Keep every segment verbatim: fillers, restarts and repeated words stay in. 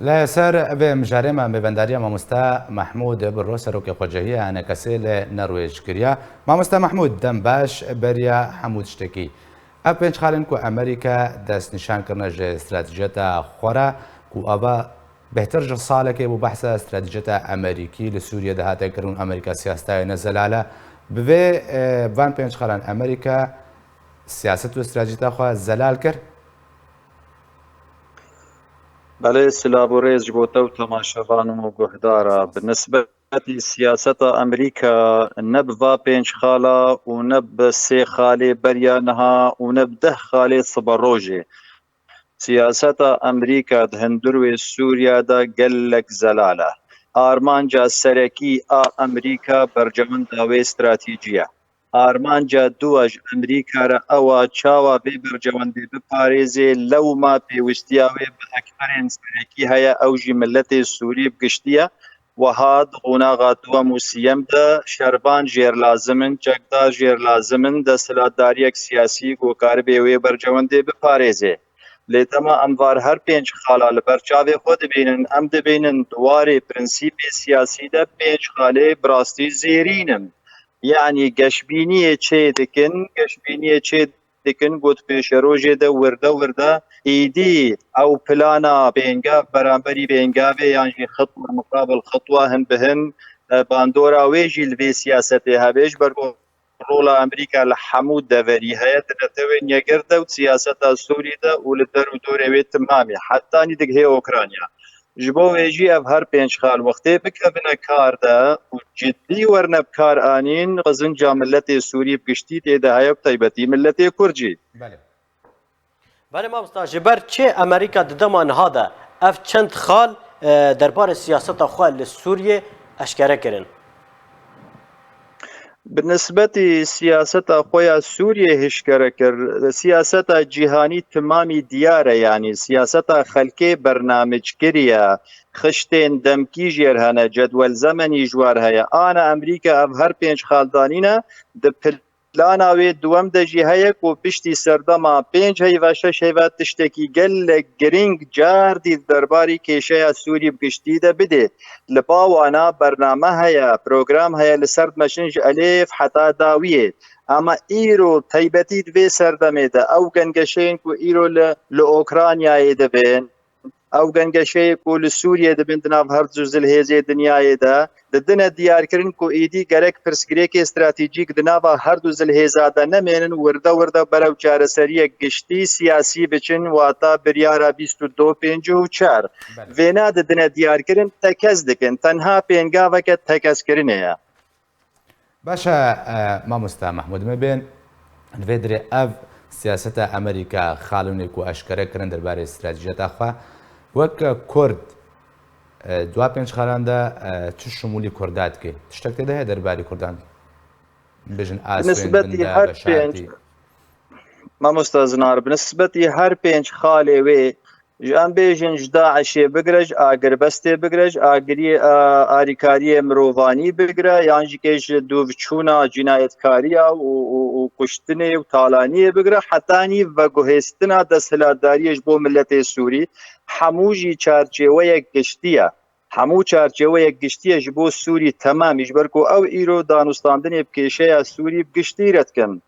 Li ser vê mijarê me mêvendariya mamoste Mehmûd Birro, serokê xwecehî ya ENKSê li Norwêc kiriye. Mamoste Mehmûd, dem baş, beriya hemû tiştekî. Ev pênc xalên ku Amerîka destnîşan kirine ji stratejiyeta xwe re, ku ava bêhtir ji salekê bû behsa stratejiyeta Amerîkî li Sûriyê de hate kirin û Amerîka siyaseta wê ne zelal e. Bi vê, e, van pênc xalan Amerîka siyaset û stratejiyeta xwe zelal kir? Belê, silav û rêz ji bo te û temaşevan û guhdara. Bi nisbetî siyaseta Amerîka ne bi va pênc xala û ne bi sê xalê beriya niha û ne bi deh xalê siberojê. Siyaseta Amerîka di hundir wê Sûriya de gelek zelal e. Armanca serekî a Amerîka bercewenda wê stratejî ye. Armanca dû a ji Amerîka re ew a çawa vê bercewendê biparêzê, lewma pêwistiya wê bi ekterên serekî heye, ew jî miletê Sûrî bi giştî ye. Wiha di qonaxa duwem û siyem de şervan jêr lazim in, çekdar jêr lazim in, desthilatdariyek siyasî ku karibe wê bercewendê biparêzê. Lê dema em var her pênc xala li ber çavê xwe dibînin, em dibînin di warê prensîpê siyasî de pênc xalê bi rastî zêrîn in. Yanî geşbîniyê çê dikin, geşbîniyê çê dikin ku di pêşerojê de wirde wirde êdî ew plana pêngav beramberî pêngavê yan jî xitwa muqabil xitwa hin bi hin, e, bandora wê jî li vê siyasetê hebe. Ji ber ku rola Amerîka li hemû deverî heye, di Netewên Yekgirtî de û siyaseta Sûrî de û li der û dorê wê timamê, hetanî digihê Ukrayna. Ji bo wê jî ev her pênc xal wextê bikevine kar de û cidî werne bi kar anîn, qizinca miletê Sûrî bi giştî tê de heye, bi taybetî miletê Kurd jî. Belê. Belê mamosta, ji ber çi Amerîka di dema niha de ev çend xal, e, derbarê siyaseta xwe li Sûriyê eşkere kirin? Bi nisbetî siyaseta xwe ya Sûriyê hişkere kir, siyaseta cîhanî timamî diyar e, yanî siyaseta xelkê bernameckirî ye, xiştên demkî jêr hene, cedwel zemenî ji war heye. Ana Amerîka ev her pênc xal danîne, di plana wê duwem de jî heye ku piştî serdema pênc heyva, şeş heyva tiştekî gelek girîng car dî di derbarî kêşeya Sûrî bi giştî de bidê. Li ba wana bername heye, program heye, li ser dimeşin ji elif heta dawiyê. Ama îro taybetî di vê serdemê de ew gengeşeyên ku îro li, li Okraynayê dibin, ew gengeşeyê ku li Sûriyê dibin di nav her du zilhêzê dinyayê de, didine diyarkirin ku êdî gerek pirsgirêkê stratejîk di nava her du zilhêza de nemênin, wirde wirde berew çareseriyek giştî siyasî biçin, wata biryara bîst û du pêncî û çar. Belê. Vêna didine diyarkirin, tekez dikin, tenha pêngaveke tekezkirinê ye. Baş e, e, mamoste Mehmûd, me bên li vê dirê ev siyaseta Amerîka, xalûnê ku eşkere kirin derbarê stratejiyeta xwe, wek Kurd, e, di wa pênc xalan de, e, çi şimûlî Kurda dike? Tiştek tê de heye derbarê Kurdan? Bêjin Bi aswên nisbetî din de, her pênc, veşartî. Mamoste Zinar, bi nisbetî her pênc xalê wê, ji em bêjin ji DAIŞê bigire, ji agirbestê bigire, ji agiriyê, a, arîkariyê mirovanî bigire, yan jî kê ji dûvçûna cînayetkariya û, û, û kuştinê û talaniyê bigire, hetanî veguhêstina desthilatdariyê ji bo miletê Sûrî, hemû jî çarçêweyek giştî ye. Hemû çarçêweyek giştî ye ji bo Sûrî temamî, ji ber ku ew îro danûstandinê bi kêşeya Sûrî bi giştî re dikin.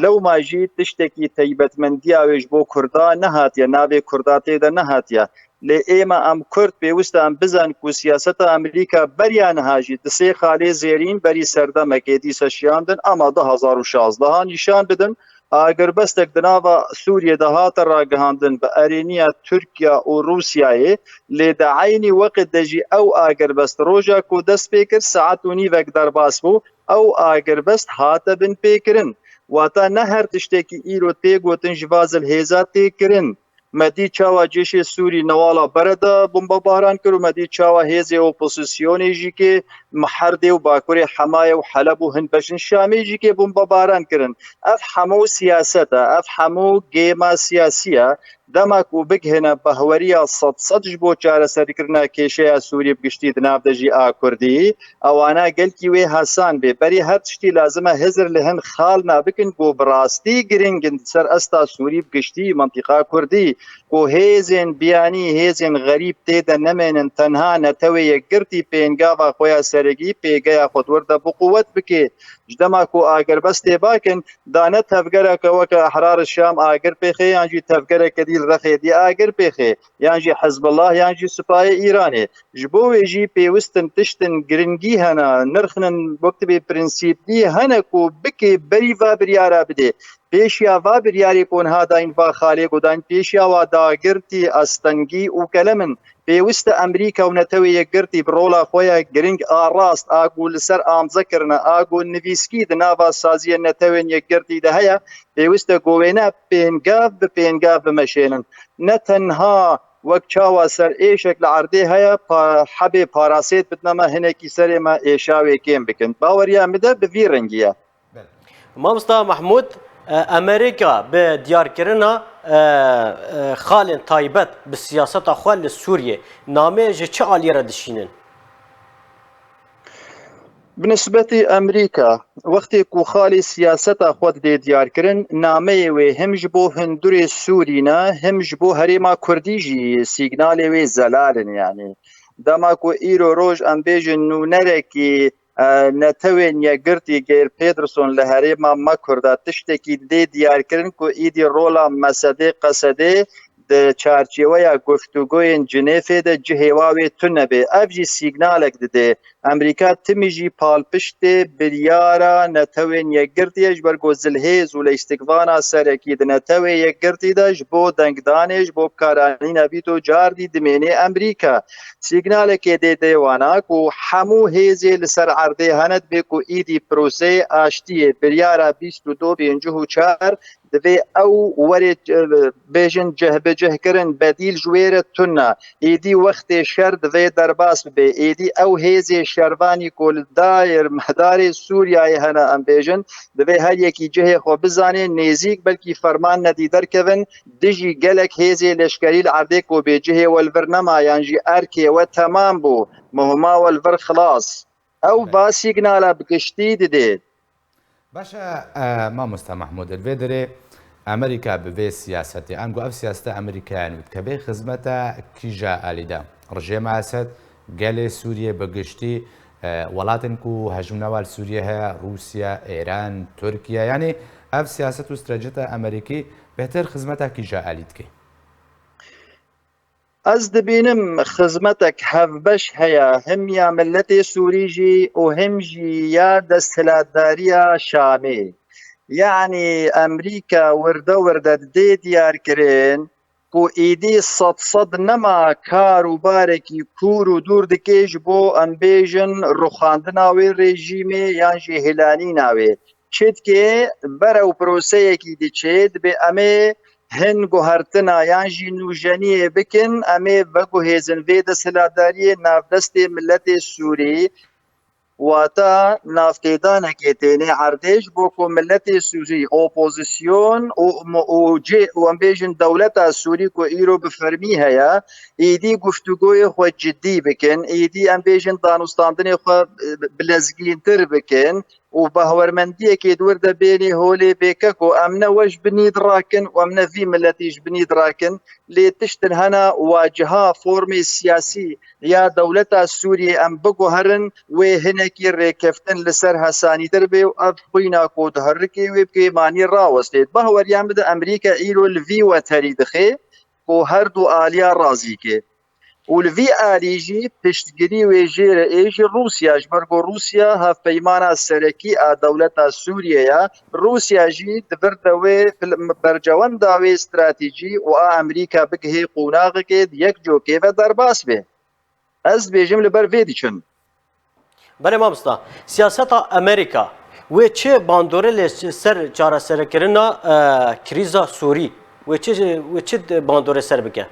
Lewma jî tiştekî taybetmendiya wê ji bo Kurda nehatiye, navê Kurda tê de nehatiye. Lê ême em Kurd pêwist e em bizanin ku siyaseta Amerîka beriya niha jî di sê xalê zêrîn berî serdemekê dîsa şiyandin, ema du hazar û şazdehan nîşan bidin, agirbestek di nava Sûriyê de hate ragihandin bi erêniya Tirkiye û Rûsyayê, lê di eynî weqt de jî ew agirbest roja ku dest pê kir, saet û nîvek derbas bû, ew agirbest hate binpêkirin. Wata ne her tiştekî îro tê gotin ji va zilhêza tê kirin. Me dî çawa cêşê Sûrî newala bere de bombebaran kir û me dî çawa hêzê opozîsyonê jî kê Miherdê û Bakurê Hemayê û Heleb û hin beşên Şamê jî kê bombebaran kirin. Ev hemû siyaset e, ev hemû gêma siyasî ye. Dema ku bigihine bahweriya sed sed ji bo çareserkirina kêşeya Sûrî bi giştî di nav de jî a Kurdî, ewana gelkî wê hesan bê. Berî her tiştî lazim e hizir li hin xalna bikin ku bi rastî giring in di ser esta Sûrî bi giştî, mintîqa Kurdî, ku hêzên biyanî, hêzên xerîb tê de nemênin, tenha netewê yekgirtî pêngava xwe ya serekî, pêgeya xwe di wir de bi quwet bike. Ji dema ku agirbestê bakin, da ne tevgereke weke Ehrar Şam agir pêxê, yan jî tevgereke dî li Rexê dî agir pêxê, yan jî Hizbullah, yan jî Sipayê Îranê. Ji bo wê jî pêwist in tiştin giringî hene, nirxin in wek tibê prensîpî hene ku bikê berî va biryara bidê. Pêşiya va biryarê ku niha dayîn va xalê ku dayîn pêşiya wa dagirtî, astengî û kelem in. Pêwist e Amerîka û Netewê Yekgirtî bi rola xwe ya giring a rast, a ku li ser amze kirine, a ku nivîskî di nava saziyên Netewên Yekgirtî de heye, pêwist e ku wêne pêngav bi pêngav bimeşênin. Ne tenha wek çawa ser êşek li erdê heye, pa-, hebê parasêt bidine me, hinekî serê me êşa wê kêm bikin. Baweriya min de bi vî rengî ye. Belê. Mamosta Mahmûd, e, Amerîka bi diyarkirina, e, e, xalên taybet bi siyaseta xwe li Sûriyê nameyê ji çi aliyê re dişînin? Bi nisbetî Amerîka, wextê ku xalê siyaseta xwe didê diyarkirin, nameyê wê him ji bo hundurê Sûrî ne, him ji bo herêma Kurdî jî sîgnalê wê zelal in, yanî. Dema ku îro roj em bêjin nûnerekî e, Netewên Yekgirtî Geir Pedersen li herêma me Kurda tiştekî didê diyarkirin ku îdî rola Mesedê Qesedê di çarçêweya guftûgoyên Cinêfê de cihê wa wê tune bê. Ev jî sîgnalek didê. Amerîka timî jî palpiştê biryara Netewên Yekgirtî ye, ji ber ku zilhêz û leystikvana serekî di Netewê Yekgirtî de ji bo dengdanê, ji bo bikaranîna vîto car dî dimênê Amerîka. Sîgnalekê dê dê wana ku hemû hêzê li ser erdê hene, dibê ku îdî proseyê aştiyê biryara bîst û du pêncî û çar divê ew werê, e, bêjin cihbicihkirin, bedîl ji wê re tune. Êdî wextê şer divê derbas bibe. Êdî ew hêzê şervanî ku li dayir medarê Sûriyeyê hene, em bêjin, divê her yekî cihê xwe bizane, nêzîk belkî ferman nedî derkevin, dijî gelek hêzê leşkerî li erdê ku bê cihê we li vir nema yan jî erkê we temam bû, muhima we li vir xilas. Ew Belê. va sîgnala bi giştî didê. Baş e, e, mamoste Mahmûd, li vê derê Amerîka bi vê siyasetê, ango ev siyaseta Amerîkaya nû dike bê xizmeta kîja alî de? Rejêma Esed, gelê Sûriyê bi giştî, e, welatên ku hejmûna wan li Sûriyê heye, Rûsya, Êran, Tirkiye, yanî ev siyaset û stratejiyeta Amerîkî bêhtir xizmeta kîja alî dike? Ez dibînim xizmetek hevbeş heye, him ya miletê Sûrî jî û him jî ya desthilatdariya Şamê. Yanî Amerîka wirde wirde didê diyarkirin ku êdî sed sed nema kar û barekî kûr û dûr dike ji bo, em bêjin, ruxandina wê rejîmê yan jî hilanîna wê. Çi dike? Berew proseyekî diçe, dibê em ê hin guhertina yan jî nûjeniyê bikin, em ê veguhêzin vê desthilatdariyê navdestê miletê Sûrî. Wata navtêdanekê tênê erdê ji bo ku miletê Sûrî, opozîsyon û, û cê, û em bêjin dewleta Sûrî ku îro bi fermî heye, êdî guftûgoyê xwe cidî bikin, êdî em bêjin danûstandinê xwe, e, bilezgîntir bikin û bahwermendiyekê di wir de bênê holê bêke ku em ne we ji binî dirakin û em ne vî miletî ji binî dirakin, lê tiştin hene waciha formê siyasî ya dewleta Sûriyê em biguherin, wê hinekî rêkeftin li ser hesanîtir bê û ev xwîna ku diherikê wê bi kêmanî rawestê. Bahweriya min de Amerîka îro li vî weterî dixe ku her du aliya razî ke. Û li vî alî jî piştgirî wê jê re ê jî Rûsya, ji ber ku Rûsya hevpeymana serekî a dewleta Sûriyê ye. Rûsya jî di vir de wê pil-, bercewenda wê stratejî û a Amerîka bigihê qonaxekê di yek cokê ve derbas bê. Ez dibêjim li ber vê diçin. Belê mamosta, siyaseta Amerîka wê çi bandorê li ser çareserkirina, e, krîza Sûrî? Wê çi, wê çi bandorê ser bike?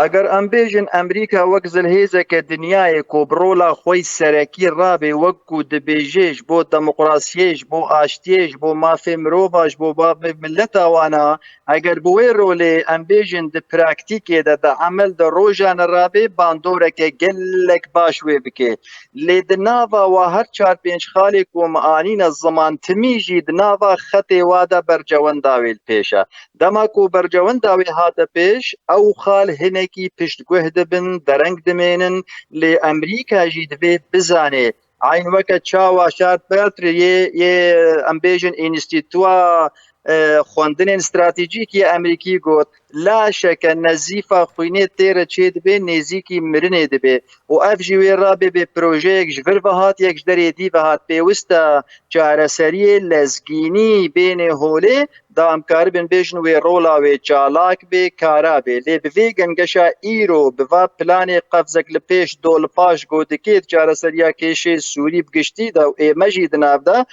Eger em bêjin Amerîka wek zilhêzeke dinyayê ku bi rola xwe yî serekî rabe, wek ku dibêje ji bo demokrasiyê, ji bo aştiyê, ji bo mafê mirova, ji bo mafê mileta wana, eger bi wê rolê em bêjin di praktîkê de, di emel de rojane rabe, bandoreke gelek baş wê bike. Lê di nava wa her çar pênc xalê ku em anîne ziman, timî jî di nava xetê wa de bercewenda wê li pêş e. Dema ku bercewenda wê hate pêş, ew xal hinekî piştguh dibin, dereng dimênin, lê Amerîka jî divê bizane. Eyn weke çawa Sharp Bertrand yê, yê, em bêjin, Înstîtuwa, e, Xwendinên Stratejîk yê Amerîkî got, laşeke nezîfa xwînê tê re çê dibe, nêzîkî mirinê dibe. Û ev jî wê rabê bê projeyek ji vir ve hat, yek ji derê dî ve hat. Pêwist e çareseriyê lezgînî bênê holê, da em karibin bêjin wê rola wê çalak bê, kara bê. Lê bi vê gengeşa îro, bi va planê qevzek li pêş do li paş ku dikê di çareseriya kêşê Sûrî bi giştî de û ê me jî di nav de,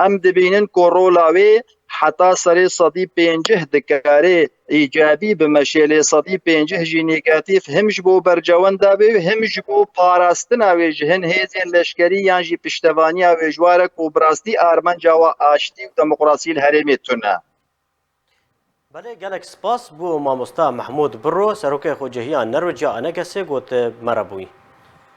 em dibînin ku rola wê heta serê sedî pêncih dikare îcabî bimeşe, lê sedî pêncih jî negatîf, him ji bo bercewenda wê û him ji bo parastina wê ji hin hêzên leşkerî yan jî piştevaniya wê ji wa re ku bi rastî armanca wa aştî û demokrasî li herêmê tune. Belê, gelek spas bo mamosta Mehmûd Biro, serokê xwecehiya Norwêc ya Enegese, ku tu me re bûyî.